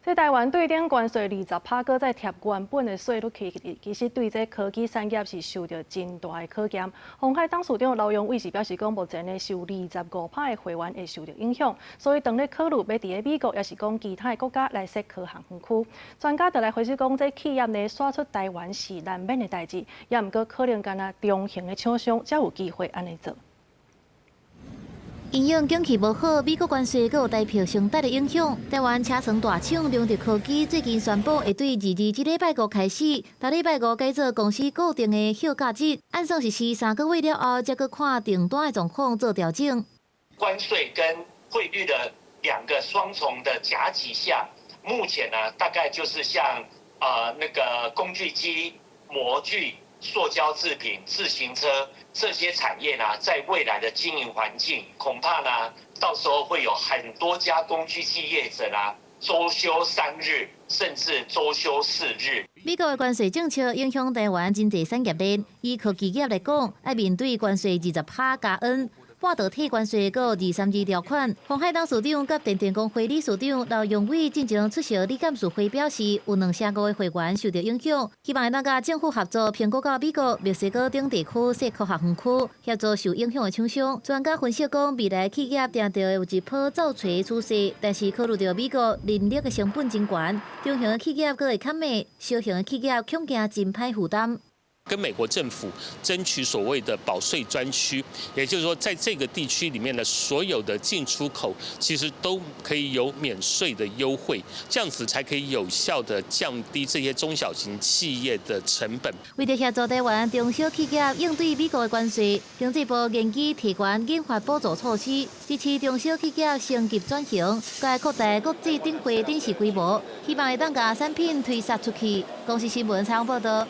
這台灣對頂關稅20趴，閣再貼原本的稅落去，其實對這科技產業是受著真大的考驗。鴻海董事長劉揚偉是表示講，目前呢受25趴的會員會受著影響，所以當咧考慮欲佇咧美國，抑是講其他的國家來設科學園區。專家就來分析講，這企業呢徙出台灣是難免的代誌，也毋過可能干焦中型的廠商才有機會按呢做。因應景氣無好，美國關稅閣有台票承擔的影響。台灣車床大廠良德科技最近宣布，會對二二這禮拜五開始，逐禮拜五改做公司固定的休假日，按算實施3個月了後，才閣看訂單的狀況做調整。關稅跟匯率的兩個雙重的夾擊下，目前呢，大概就是像那個工具機、模具、塑膠製品、自行車這些產業呢，在未來的經營環境，恐怕呢，到時候會有很多家工具機業者呢，週休3日，甚至週休4日。美國的關稅政策影響台灣真濟產業鏈，以科技業來講，愛面對關稅20趴加 N。半導體關稅閣232條款，鴻海董事長佮電電公會理事長劉揚偉進前出席理監事會表示，有2成5的會員受著影響，希望會當佮政府合作，評估到美國、墨西哥等地區設科學園區，協助受影響的廠商。專家分析講，未來企業定著會有一波走揣趨勢，但是考慮著美國人力的成本真懸，中型的企業閣會較慢，小型的企業恐驚真歹負擔。跟美國政府爭取所謂的保稅專區，也就是說，在這個地區裡面的所有的進出口，其實都可以有免稅的優惠，這樣子才可以有效的降低這些中小型企業的成本。為著協助台灣中小企業應對美國的關稅，經濟部研擬提懸研發補助措施，支持中小企業升級轉型，閣擴大國際展會展示規模，希望會當共產品推銷出去。公視新聞採訪報導。